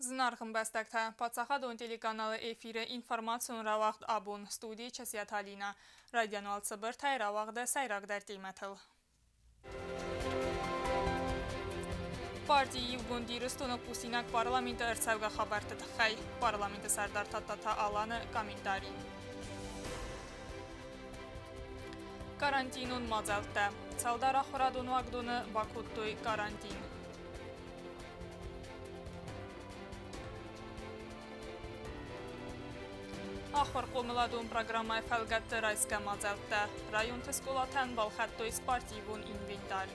Зынаргъ ӕмбӕстӕгтӕ, паддзахадон телеканалы эфиры информацион рауагъд «Абон», студийы Часиаты Алина. Райдиан уал цыбыртӕй рауагъды сӕйрагдӕр темӕтыл. Парти «Иугонд Ирыстоны» хъусинаг парламенты ӕрцӕугӕ хабӕртты тыххӕй. Парламенты сӕрдар Тадтаты Аланы комментари. Карантинон мадзӕлттӕ. Цалдӕр ахуырадон уагдоны бакодтой карантин. Ахуыр-хъомыладон программӕйы фӕлгӕтты райсгӕ мадзӕлттӕ. Районты скъолатӕн балхӕдтой спортивон инвентарь.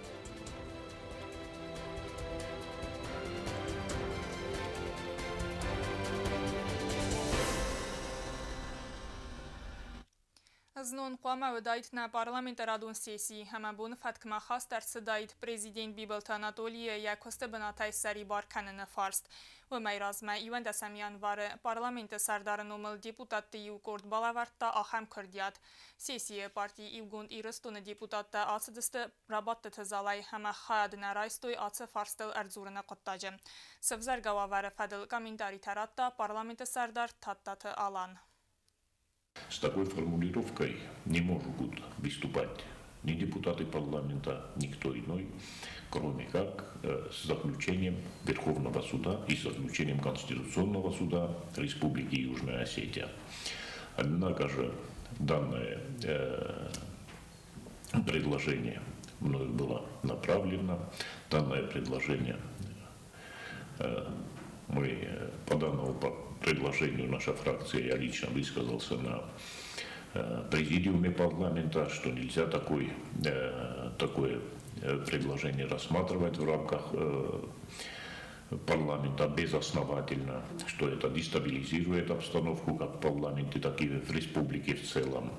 Знон хъуамӕ уыдаид нӕ парламенты радон сесси, ӕмӕ боны фӕткмӕ хаст ӕрцыдаид президент Бибылты Анатолийы йӕ куысты бынатӕй ссӕрибар кӕныны фарст. Уымӕй размӕ 11 январы парламенты сӕрдары номыл депутатты иу къорд балӕвӕрдта ахӕм куырдиат. Сессийы парти «Иугонд Ирыстоны» депутаттӕ ацыдысты рабадтыты залӕй ӕмӕ хайад нӕ райстой ацы фарстыл ӕрдзурыны хъуыддаджы. Сӕвзӕргӕ уавӕры фӕдыл комментаритӕ радта парламенты сӕрдар Тадтаты Алан. С такой формулировкой не могут выступать ни депутаты парламента, никто иной, кроме как с заключением Верховного суда и с заключением Конституционного суда Республики Южная Осетия. Однако же данное предложение мною было направлено. Данное предложение мы по данному предложению наша фракция, я лично высказался на президиуме парламента, что нельзя такое предложение рассматривать в рамках парламента безосновательно, что это дестабилизирует обстановку как в парламенте, так и в республике в целом.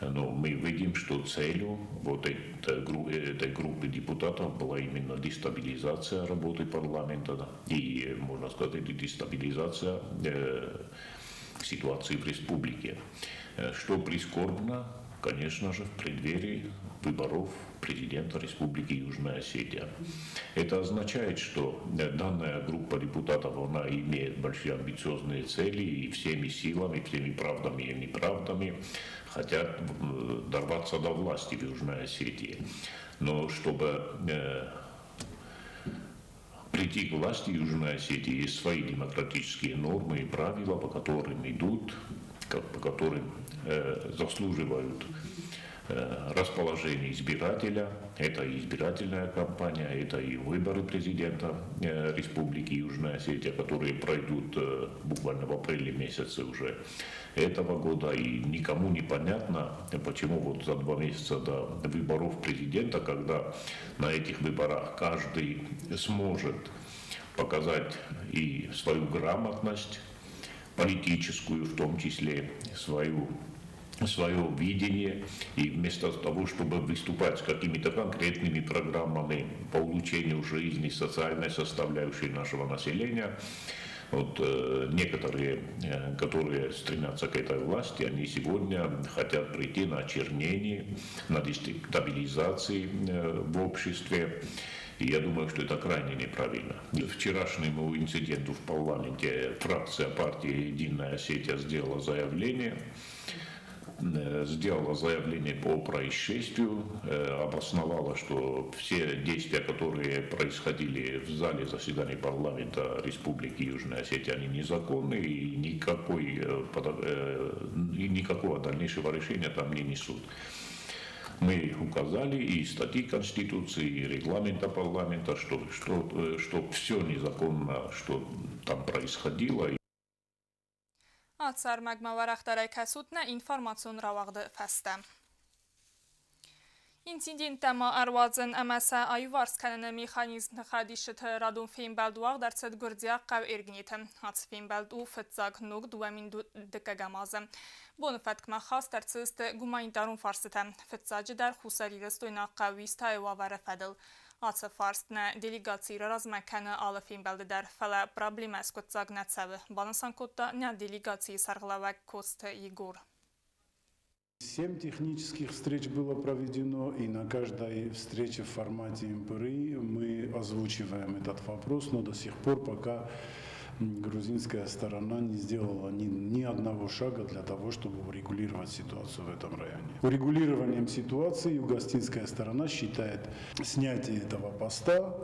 Но мы видим, что целью вот этой группы депутатов была именно дестабилизация работы парламента, да, и, можно сказать, дестабилизация ситуации в республике. Что прискорбно, конечно же, в преддверии выборов президента Республики Южная Осетия. Это означает, что данная группа депутатов, она имеет большие амбициозные цели и всеми силами, всеми правдами и неправдами хотят дорваться до власти в Южной Осетии. Но чтобы прийти к власти в Южной Осетии, есть свои демократические нормы и правила, по которым идут, по которым заслуживают расположение избирателя. Это и избирательная кампания, это и выборы президента Республики Южная Осетия, которые пройдут буквально в апреле месяце уже этого года. И никому не понятно, почему вот за 2 месяца до выборов президента, когда на этих выборах каждый сможет показать и свою грамотность политическую, в том числе свое видение, и вместо того, чтобы выступать с какими-то конкретными программами по улучшению жизни, социальной составляющей нашего населения, вот, некоторые, которые стремятся к этой власти, они сегодня хотят прийти на очернение, на дестабилизации в обществе. И я думаю, что это крайне неправильно. Вчерашнему инциденту в парламенте фракция партии «Единая Осетия» сделала заявление. Сделала заявление по происшествию, обосновала, что все действия, которые происходили в зале заседаний парламента Республики Южная Осетия, они незаконны и никакого дальнейшего решения там не несут. Мы указали и статьи Конституции, и регламента парламента, что все незаконно, что там происходило. Ацы ӕрмӕгмӕ уӕрӕхдӕрӕй кӕсут нӕ информацион рауагъды фӕстӕ. Инциденттӕ ма ӕруадзын ӕмӕ сӕ аиуварс кӕныны механизмты хӕдисджыты радон фембӕлд уагъд ӕрцыд гуырдзиаг хъӕу Эргнеты. Ацы фембӕлд у фыццаг ног 2002 азы. Боны фӕткмӕ хаст ӕрцыдысты гуманитарон фарстытӕ. Фыццаджыдӕр хуссарирыстойнаг хъӕу Уистайы уавӕры фӕдыл. Ацы фарст нӕ делегацийы размӕ кӕны алы фембӕлды дӕр, фӕлӕ проблемӕ скъуыддзаг нӕ цӕуы, банысан кодта нӕ делегацийы сӕргълӕууӕг Коцты Егор. 7 технических встреч было проведено, и на каждой встрече в формате МПРИ мы озвучиваем этот вопрос, но до сих пор пока грузинская сторона не сделала ни одного шага для того, чтобы урегулировать ситуацию в этом районе. Урегулированием ситуации юго-осетинская сторона считает снятие этого поста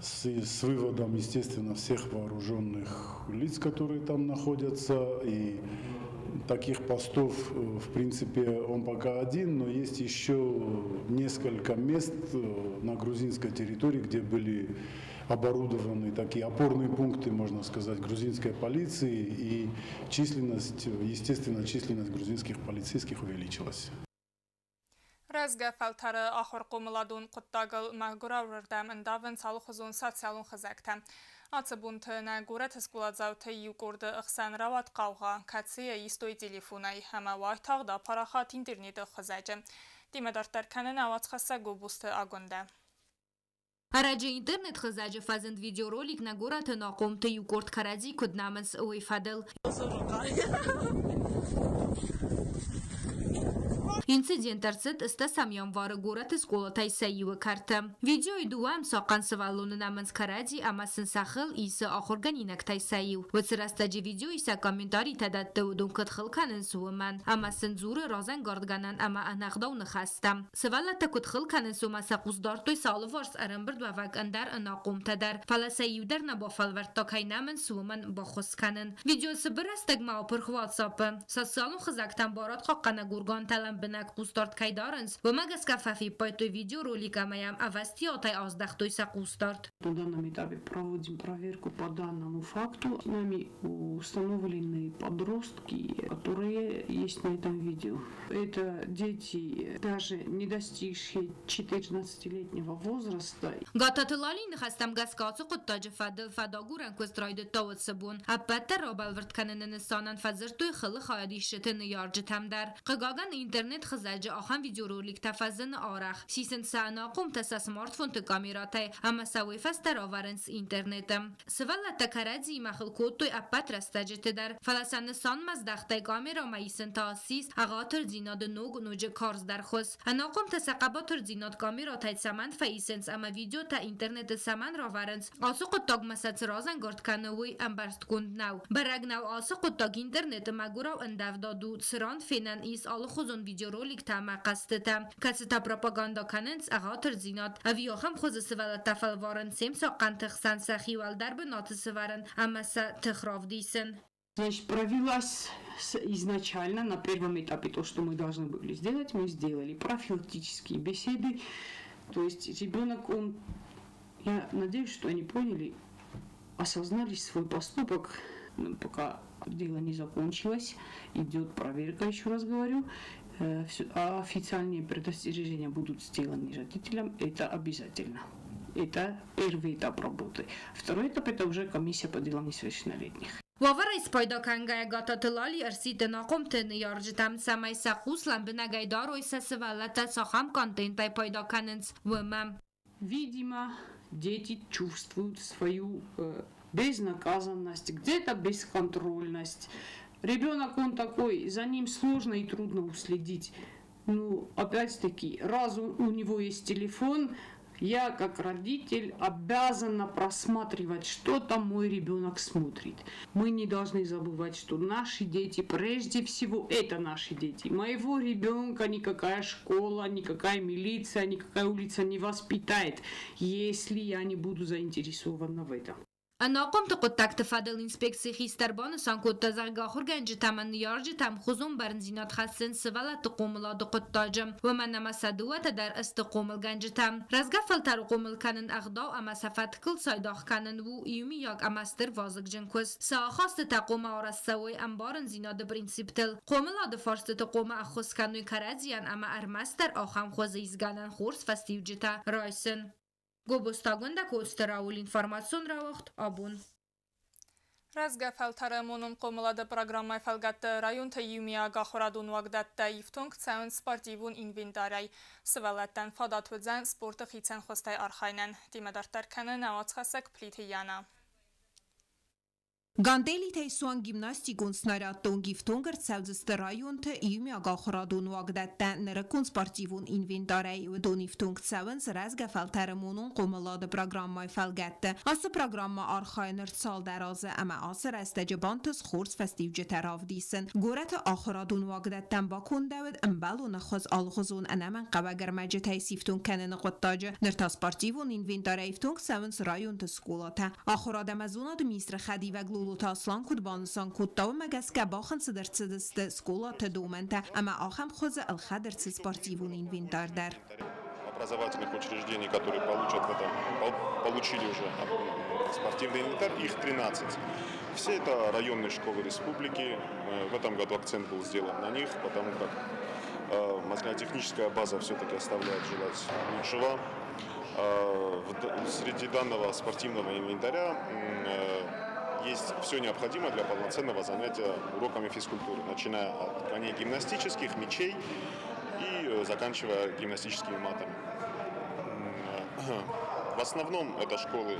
с выводом, естественно, всех вооруженных лиц, которые там находятся. И таких постов, в принципе, он пока один, но есть еще несколько мест на грузинской территории, где были оборудованы такие опорные пункты, можно сказать, грузинской полиции, и численность, естественно, численность грузинских полицейских увеличилась. Рӕзгӕ фӕлтӕры ахуыр-хъомыладон хъуыддагыл мӕгуырауырдӕм ӕндавынц алыхуызон социалон хызӕгтӕ. Ацы бонты нӕ горӕты скъоладзауты иу къорды ӕхсӕн рауад хъаугъа, кӕцыйӕ истой телефонӕй ӕмӕ уайтагъд апарахат интернеты хызӕджы. Темӕ дарддӕр кӕны нӕ уацхӕссӕг Гобозты Агуындӕ. Ӕрӕджы интернет-хызӕджы фӕзынд видеоролик нӕ горӕты ӕнахъомты иу къорд кӕрӕдзи куыд нӕмынц, уый фӕдыл. Инцидент ӕрцыд ӕстӕсӕм январы горӕты скъолатӕй сӕ иуы кӕрты. Видеойы дыууӕ ӕмцахъхъӕн сывӕллоны нӕмынц кӕрӕдзи ӕмӕ сын сӕ хыл исы ахуыргӕнинӕгтӕй сӕ иу. Уыцы рӕстӕджы видеоисӕг комментаритӕ дӕтты, уыдон куыд хыл кӕнынц, уымӕн ӕмӕ сын дзуры разӕнгардгӕнӕн ӕмӕ ӕнӕгъдау ныхӕстӕ. Сывӕллӕттӕ куыд хыл кӕнынц, уымӕ сӕ хъус дардтой сӕ алыварс ӕрӕмбырдуӕвӕг ӕндӕр ӕнахъомтӕ дӕр, фӕлӕ сӕ иу дӕр нӕ бафӕлвӕрдта, кӕй нӕмынц, уымӕн баххуыс кӕнын. Видео цыбыр рӕстӕгмӕ апырх WhatsApp-ы. Социалон хызӕгтӕм барадхъахъхъӕнӕг органтӕ лӕмбынӕг хъусдард кӕй дарынц, уымӕ гӕсгӕ фӕфиппайдтой видеоролик ӕмӕ йӕм ӕвӕстиатӕй аздӕхтой сӕ хъусдард. На данном этапе проводим проверку по данному факту. Нами установлены подростки, которые есть на этом видео. Это дети, даже не достигшие 14-летнего возраста. Гататы Лалийы ныхӕстӕм гӕсгӕ ацы хъуыддаджы фӕдыл фӕдагурӕн куыст райдыдта уыцы бон. Ӕппӕт дӕр рабӕлвырд кӕныны нысанӕн фӕдзырдтой хылы хайадисджыты ныййарджытӕм дӕр. Хъыгагӕн, интернет-хызӕджы ахӕм видеороликтӕ фӕзыны арӕх. Сисынц сӕ ӕнахъомтӕ сӕ смартфонты камерӕтӕй ӕмӕ сӕ уый фӕстӕ равӕрынц интернеты. Сывӕллӕттӕ кӕрӕдзиимӕ хыл кодтой ӕппӕт рӕстӕджыты дӕр, фӕлӕ сӕ нысанмӕздӕхтӕй камерӕмӕ исын та ссис ӕгъатырдзинады ног, ноджы карздӕр хуыз. Ӕнахъомтӕ сӕ хъӕбатырдзинад камерӕтӕй цӕмӕн фӕисынц ӕмӕ видеотӕ интернеты цӕмӕн равӕрынц, ацы хъуыддагмӕ сӕ цы разӕнгард кӕны, уый ӕмбӕрстгонд нӕу. Бӕрӕг нӕу, ацы хъуыддаг интернеты мӕгуырау ӕндӕвдад у, цыран фенӕн ис алыхуызон видеороликтӕ ӕмӕ хъӕзтытӕ, кӕцытӕ пропагандӕ кӕнынц ӕгъатырдзинад, ӕви ахӕм хуызы сывӕллӕттӕ фӕлварынц се мцахъхъӕнты хсӕн сӕхи уӕлдӕр бынаты сывӕрын ӕмӕ сӕ тых равдисын. Значит, провелась изначально на первом этапе то, что мы должны были сделать, мы сделали профилактические беседы. То есть ребенок, он, я надеюсь, что они поняли, осознали свой поступок. Но пока дело не закончилось, идет проверка, еще раз говорю. А официальные предостережения будут сделаны родителям, это обязательно. Это первый этап работы. Второй этап – это уже комиссия по делам несовершеннолетних. Уавӕрӕй спайда кӕнгӕйӕ Гататы Лали ӕрсидт ӕнахъомты ныййарджытӕм, цӕмӕй сӕ хъус лӕмбынӕгӕй дарой, сӕ сывӕллӕттӕ цахӕм контентӕй пайда кӕнынц, уымӕ. Видимо, дети чувствуют свою безнаказанность, где-то бесконтрольность. Ребенок, он такой, за ним сложно и трудно уследить. Ну, опять-таки, раз у него есть телефон, я, как родитель, обязана просматривать, что там мой ребенок смотрит. Мы не должны забывать, что наши дети, прежде всего, это наши дети. Моего ребенка никакая школа, никакая милиция, никакая улица не воспитает, если я не буду заинтересована в этом. Ӕнахъомты хъуыддӕгты фӕдыл инспекцийы хистӕр банысан кодта, зӕгъгӕ, ахуыргӕнджытӕ ӕмӕ ныййарджытӕ ӕмхуызон бӕрндзинад хӕссынц сывӕллӕтты хъомылады хъуыддаджы, уымӕн ӕмӕ сӕ дыууӕтӕ дӕр сты хъомылгӕнджытӕ. Рӕзгӕ фӕлтӕры хъомыл кӕнын ӕгъдау ӕмӕ сӕ фӕткыл цайдагъ кӕнын у иумиаг ӕмӕ стыр вазыгджын куыст. Сӕ ахастытӕ хъуамӕ арӕзт цӕуой ӕмбарындзинады принциптыл. Хъомылады фарстыты хъуамӕ ӕххуыс кӕной кӕрӕдзийӕн ӕмӕ ӕрмӕстдӕр ахӕм хуызы ис гӕнӕн хорз фӕстиуджытӕ райсын. Гобозты Агуындӕ, Коцты Рауль, информацион рауагъд Абон. Рӕзгӕ фӕлтӕры монон хъомылады программӕйы фӕлгӕтты районты иумиаг ахуырадон уагдӕттӕ ифтонг цӕуынц спортивон инвентарӕй. Сывӕллӕттӕн фадат уыдзӕн спорты хицӕн хуызтӕй архайынӕн. Темӕ дарддӕр кӕны нӕ уацхӕссӕг Плиты Яна. Гантелитӕй суанг гимнастикон снарядты онг ифтонг ӕрцӕудзысты районты иумиагахуырадон уагдӕттӕ нырыккон спортивон инвентарӕй. Уыдон ифтонг цӕуынц рӕзгӕ фӕлтӕры монон хъомылады программӕйы фӕлгӕтты. Ацы программӕ архайы ныр цалдӕр азы ӕмӕ ацы рӕстӕджы бантыст хорз фӕстиуджытӕ равдисын. Горӕты ахуырадон уагдӕттӕн бакондӕуыд ӕмбӕлон ӕххуыс алыгъуызон ӕнӕмӕнгхъӕуӕг ӕрмӕджытӕй сифтонг кӕныны хъуыддаджы. Ныр та спортивон инвентарӕй ифтонг цӕуынц районты скъолатӕ. Ахуырад ӕмӕ зонады министры хӕдивӕг Лолоты Аслан куыд банысан кодта, уымӕ гӕсгӕ бахынцыд ӕрцыдысты скъолаты домӕнтӕ ӕмӕ ахӕм хуызы ӕлхӕд ӕрцыд спортивон инвентарь дӕр. Образовательных учреждений, которые получат в этом, получили уже спортивный инвентарь, их 13. Все это районные школы республики. В этом году акцент был сделан на них, потому как материально-техническая база все-таки оставляет желать лучшего. Среди данного спортивного инвентаря есть все необходимое для полноценного занятия уроками физкультуры, начиная от коней гимнастических, мячей и заканчивая гимнастическими матами. В основном это школы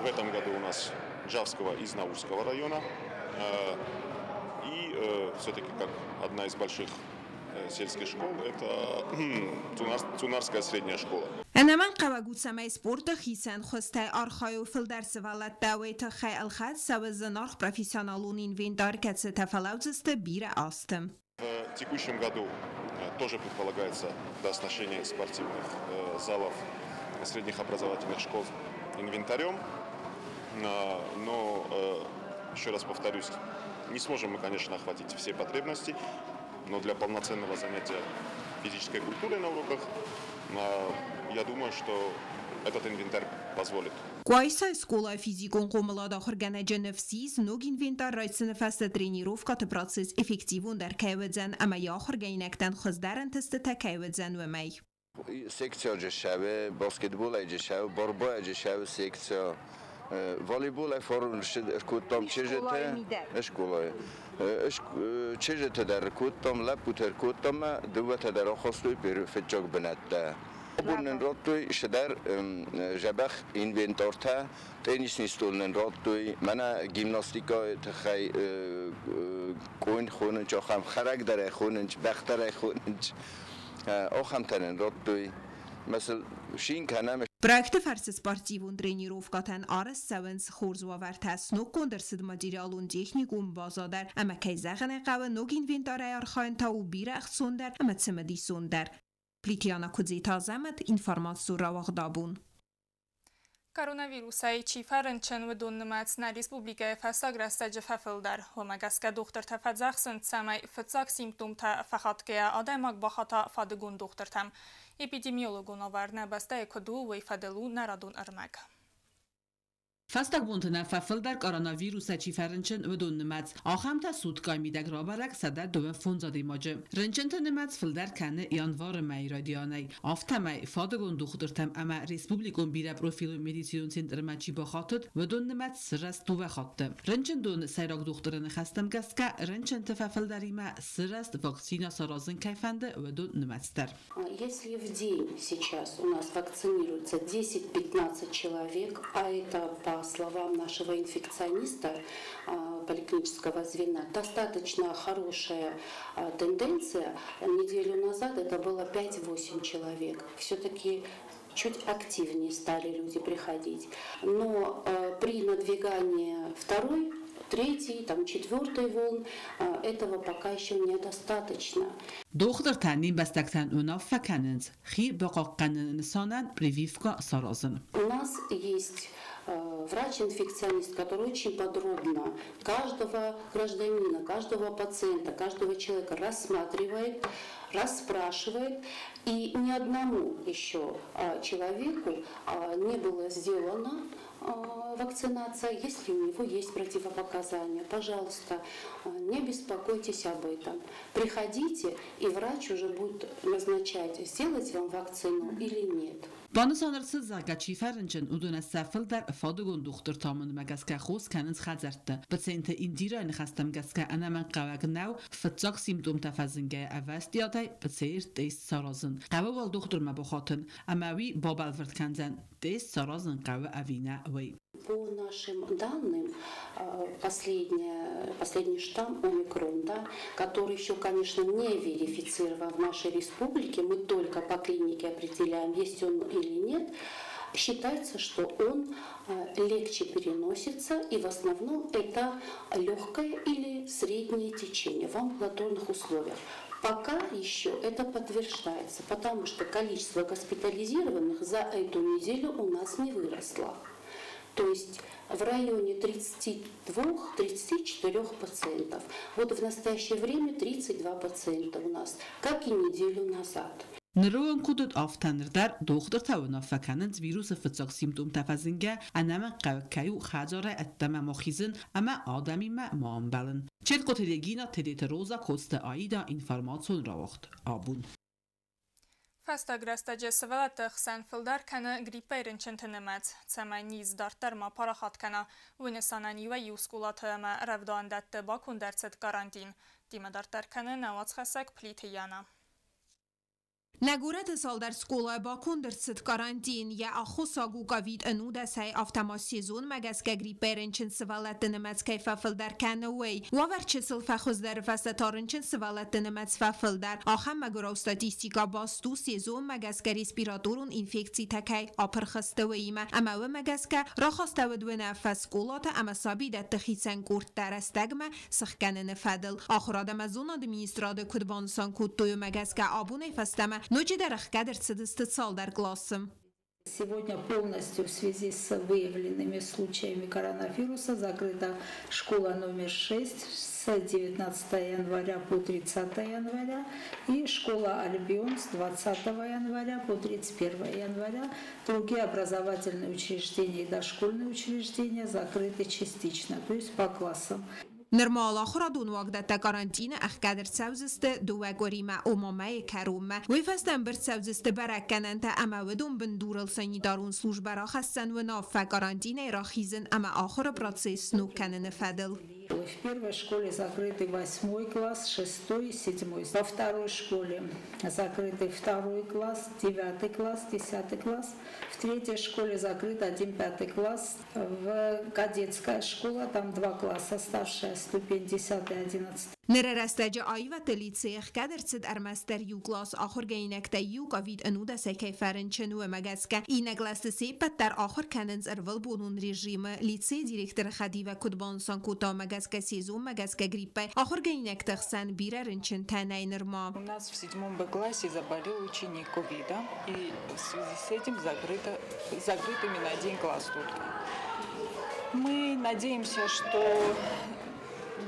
в этом году у нас Джавского и Знаурского района. И все-таки как одна из больших сельских школ, это Цунарская средняя школа. Ӕнӕмӕнгхъӕуӕг у, цӕмӕй спорты хицӕн хуызтӕй архайой фылдӕр сывӕллӕттӕ, уый тыххӕй ӕлхӕд цӕуы зынаргъ профессионалон инвентарь, кӕцытӕ фӕлӕудзысты бирӕ азты. В текущем году тоже предполагается дооснащение спортивных залов средних образовательных школ инвентарем. Но, еще раз повторюсь, не сможем мы, конечно, охватить все потребности, но для полноценного занятия физической культурой на уроках, я думаю, что этот инвентарь позволит. Къуайсайы скъолайы физикон хъомылады ахуыргӕнӕджы ныфс ис, ног инвентарь райсыны фӕстӕ тренировкӕты процесс эффективондӕр кӕй уыдзӕн ӕмӕ йӕ ахуыргӕнинӕгтӕн хуыздӕр ӕнтыстытӕ кӕй уыдзӕн, уымӕй. Секция џешаве, баскетбол џешаве, борба џешаве секция, волейбол форум ркодтам чызджытӕ, скъолайы. Чызджытӕ дӕр ркодтам, лӕппутӕ ркодтам, дыууӕтӕ дӕр ахастой фыццаг бынӕттӕ. Абон нын радтой цыдӕр дзӕбӕх инвентартӕ, теннисный стол нын радтой, мӕнӕ гимнастикӕйы тыххӕй конь хонынц, ахӕм хӕрӕг дӕр ӕй хонынц, бӕх дӕр ӕй хонынц, ахӕмтӕ нын радтой. Мӕ сыл цин кӕнӕм. Проекты фӕрцы спортивон тренировкӕтӕн арӕзт цӕуынц хорз уавӕртӕ, сноггонд ӕрцыд материалон-техникон базӕ дӕр ӕмӕ, кӕй зӕгъын ӕй хъӕуы, ног инвентарӕй архайын та у бирӕ ӕхцондӕр ӕмӕ цымыдисондӕр. Плитиана Куыдзеты Азӕмӕт, информацион рауагъд «Абон». Коронавирусӕй чи фӕрынчын, уыдон нымӕц нӕ республикӕйы фӕстаг рӕстӕджы фӕфылдӕр. Уымӕ гӕсгӕ дохтыртӕ фӕдзӕхсынц, цӕмӕй фыццаг симптомтӕ фӕхатгӕйӕ адӕймаг бахата фадыгон дохтыртӕм. Эпидемиологон уавӕр нӕ бӕстӕйы куыд у, уый фӕдыл у нӕ радон ӕрмӕг. Фӕстаг бонты нӕ фӕфылдӕр коронавирусӕй чи фӕрынчын, уыдон нымӕц. Ахӕмтӕ суткӕйы мидӕг рабӕрӕг 125 адӕймаджы. Рынчынты нымӕц фылдӕр кӕны январы мӕйы райдианӕй. Афтӕмӕй, фадыгон дохтыртӕм ӕмӕ республикон бирӕпрофилон медицинон центрмӕ чи бахатыд, уыдон нымӕц сырӕзт дыууӕ хатты. Рынчындоны сӕйраг дохтыры ныхӕстӕм гӕсгӕ, рынчынты фӕфылдӕримӕ сырӕзт вакцинӕ саразын кӕй фӕнды, уыдон нымӕц дӕр. Если в день сейчас у нас вакцинируется 10-15 человек, а это, по словам нашего инфекциониста поликлинического звена, достаточно хорошая тенденция. Неделю назад это было 5-8 человек. Все-таки чуть активнее стали люди приходить. Но при надвигании второй, третьей, там, четвертой волн этого пока еще недостаточно. Дохтыртӕ не мбӕстӕгтӕн уынаффӕ кӕнынц хи бахъахъхъӕныны нысанӕн прививкӕ саразын. У нас есть врач-инфекционист, который очень подробно каждого гражданина, каждого пациента, каждого человека рассматривает, расспрашивает. И ни одному еще человеку не было сделано вакцинация, если у него есть противопоказания. Пожалуйста, не беспокойтесь об этом. Приходите, и врач уже будет назначать, сделать вам вакцину или нет. Банысан ӕрцыд, зӕгъгӕ, чи фӕрынчын, уыдонӕн сӕ фылдӕр фадыгон дохтыртӕм гӕсгӕ хос кӕнынц хӕдзӕртты. Пациенты Индирайы ныхӕстӕм гӕсгӕ ӕнӕмӕнгхъӕуӕг нӕу фыццаг симптомтӕ фӕзынгӕйӕ ӕвӕстиатӕй ПЦР-тест саразын. Хъӕуы уал дохтырмӕ бахатын, ӕмӕ уый бабӕлвырд кӕндзӕн, тест саразын хъӕуы ӕви нӕ, уый. По нашим данным, последний штамм омикрон, да, который еще, конечно, не верифицирован в нашей республике, мы только по клинике определяем, есть он или нет, считается, что он легче переносится, и в основном это легкое или среднее течение в амбулаторных условиях. Пока еще это подтверждается, потому что количество госпитализированных за эту неделю у нас не выросло. То есть в районе 32-34 пациентов. Вот в настоящее время 32 пациента у нас, как и неделю назад. Ныры онг куыд уыд, афтӕ ныр дӕр дохтыртӕ уынаффӕ кӕнынц вирусы фыццаг симптомтӕ фӕзынгӕ, ӕнӕмӕнгхъӕуӕг кӕй у хӕдзарӕй ӕддӕмӕ ма хизын ӕмӕ адӕмимӕ ма ӕмбӕлын. Четкоты Регина, Тедеты Роза, Коцты Аида, информацион рауагъд Абон. Фӕстаг рӕстӕджы сывӕллӕтты хсӕн фылдӕр кӕны гриппӕй рынчынты нымӕц. Цӕмӕй низ дарддӕр ма парахат кӕна, уый нысанӕн иуӕй-иу скъолаты ӕмӕ рӕвдауӕндӕтты баконд ӕрцыд карантин. Темӕ дарддӕр кӕны нӕ уацхӕссӕг Плиты Яна. Нӕ горӕты цалдӕр скъолайы баконд ӕрцыд карантин. Йӕ аххосаг у ковид-19, афтӕ ма сезонмӕ гӕсгӕ гриппӕй рынчын сывӕллӕтты нымӕц кӕй фӕфылдӕр кӕны, уый. Уавӕр чысыл фӕхуыздӕры фӕстӕ та рынчын сывӕллӕтты нымӕц фӕфылдӕр. Ахӕм мӕгуырау статистикӕ баст у, сезонмӕ гӕсгӕ респираторон инфекцитӕ кӕй апырх сты, уыимӕ. Ӕмӕ уымӕ гӕсгӕ рахастӕуыд уынаффӕ скъолаты ӕмӕ сабидӕтты хицӕн къордтӕ рӕстӕгмӕ сыхгӕныны фӕдыл. Ахуырад ӕмӕ зонады министрады куыд банысан кодтой, уымӕ гӕсгӕ абонӕй фӕстӕмӕ ноджыдӕр ӕхгӕд ӕрцыдысты цалдӕр къласы. Сегодня полностью в связи с выявленными случаями коронавируса закрыта школа номер 6 с 19 января по 30 января и школа Альбион с 20 января по 31 января. Другие образовательные учреждения и дошкольные учреждения закрыты частично, то есть по классам. Нырма ахуырадон уагдӕттӕ карантины ӕхгӕд ӕрцӕудзысты дыууӕ къуыримӕ, ома мӕйы кӕронмӕ. Уый фӕстӕ ӕмбырд цӕудзысты бӕрӕггӕнӕнтӕ ӕмӕ уыдон бындурыл санитарон службӕ рахӕсдзӕн уынаффӕ карантинӕй рахизын ӕмӕ ахуыры процесс сног кӕныны фӕдыл. В первой школе закрыты 8 класс, 6, 7. Во второй школе закрыты 2 класс, 9 класс, 10 класс. В третьей школе закрыт 1 5 класс. В кадетская школа, там 2 класса, старшая ступень 10 и 11. Ныры рӕстӕджы аивӕдты лицейы ӕхгӕд ӕрцыд ӕрмӕстдӕр иу кълас, ахуыргӕнинӕгтӕй иу ковид-19 кӕй фӕрынчын, уымӕ гӕсгӕ. Иннӕ кълӕсты се ппӕт дӕр ахуыр кӕнынц ӕрвылбонон режимы. Лицейы директоры хӕдивӕг куыд банысан кодта, уымӕ гӕсгӕ сезонмӕ гӕсгӕ гриппӕй ахуыргӕнинӕгты хсӕн бирӕ рынчынтӕ нӕй нырма. У нас в 7 Б классе заболел ученик ковидом, и в связи с этим закрыт именно один класс только. Мы надеемся, что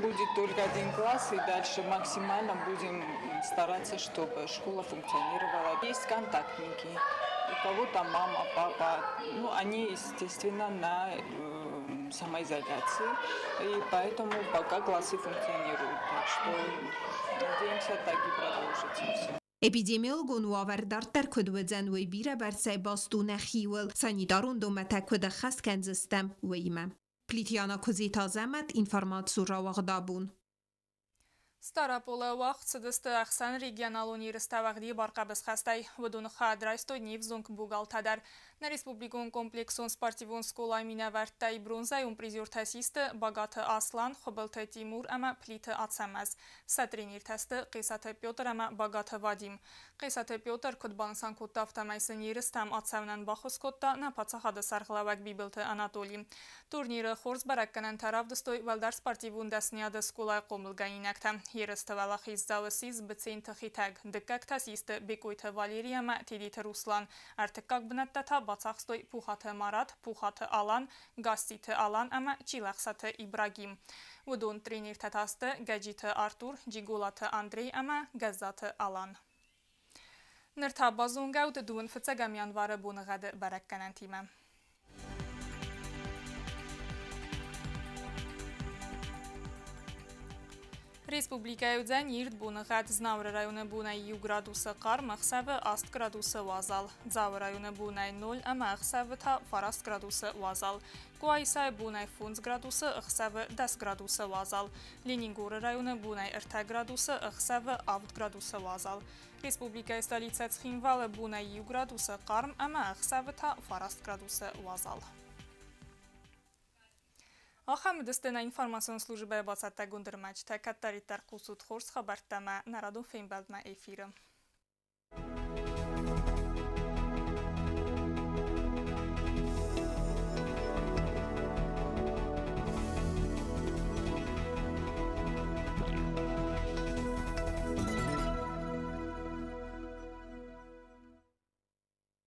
будет только один класс, и дальше максимально будем стараться, чтобы школа функционировала. Есть контактники, у кого-то мама, папа, они, естественно, на самоизоляции, и поэтому пока классы функционируют. Так что надеемся, так и продолжится все. Эпидемиологон уавӕр дарддӕр куыд уыдзӕн, уый бирӕбӕрцӕй баст у нӕхиуыл, санитарон домӕнтӕ куыд ӕххӕст кӕндзыстӕм, уыимӕ. Плиты Яна, Куыдзиты Азӕмӕт, информацион рауагъд Абон. Стъараполы уагъд цыдысты ӕхсӕнрегионалон ерыстӕ уӕгъдибар хъӕбысхӕстӕй. Уыдоны хайад райстой не взонг богалтӕ дӕр. Нӕ республикон комплексон спортивон скъолайы минӕвӕрттӕй бронзӕйон призертӕ систы Багаты Аслан, Хуыбылты Тимур ӕмӕ Плиты Ацӕмӕз. Сӕ тренертӕ сты Хъесаты Петр ӕмӕ Багаты Вадим. Хъесаты Петр куыд банысан кодта, афтӕмӕй сын ерыстӕм ацӕуынӕн баххуыс кодта нӕ паддзахады сӕргълӕууӕг Бибылты Анатоли. Турниры хорз бӕрӕггӕнӕнтӕ равдыстой уӕлдӕр спортивон дӕсныйады скъолайы хъомылгӕнинӕгтӕ. Ерысты уӕлахиздзау ссис Быценты Хетӕг, дыккӕгтӕ систы Бекъойты Валери ӕмӕ Тедеты Руслан. Ӕртыккаг бынӕттӕ та бацахстой Пухаты Марат, Пухаты Алан, Гаститы Алан ӕмӕ Чилӕхсаты Ибрагим. Уыдон тренертӕ та сты Гӕджиты Артур, Джиголаты Андрей ӕмӕ Гӕззаты Алан. Ныр та базонгӕ ут дыууын фыццӕгӕм январы боныгъӕды бӕрӕггӕнӕнтимӕ. Республикӕйы уыдзӕн ирд боныгъӕд. Знауыры районы бонӕй 1 градусы хъарм, ӕхсӕвы 8 градусы уазал. Дзауы районы бонӕй 0 ӕмӕ ӕхсӕвы та 9 градусы уазал. Къуайсайы бонӕй 5 градусы, ӕхсӕвы 10 градусы уазал. Ленингоры районы бонӕй 3 градусы, ӕхсӕвы 7 градусы уазал. Республикӕйы столицӕ Цхинвалы бонӕй 1 градусы хъарм ӕмӕ ӕхсӕвы та 9 градусы уазал. Ахӕм уыдысты нӕ информацион службӕйы бацӕттӕгонд ӕрмӕджытӕ. Кӕддӕриддӕр хъусут хорз хабӕрттӕ ӕмӕ нӕ радон фембӕлдмӕ эфиры.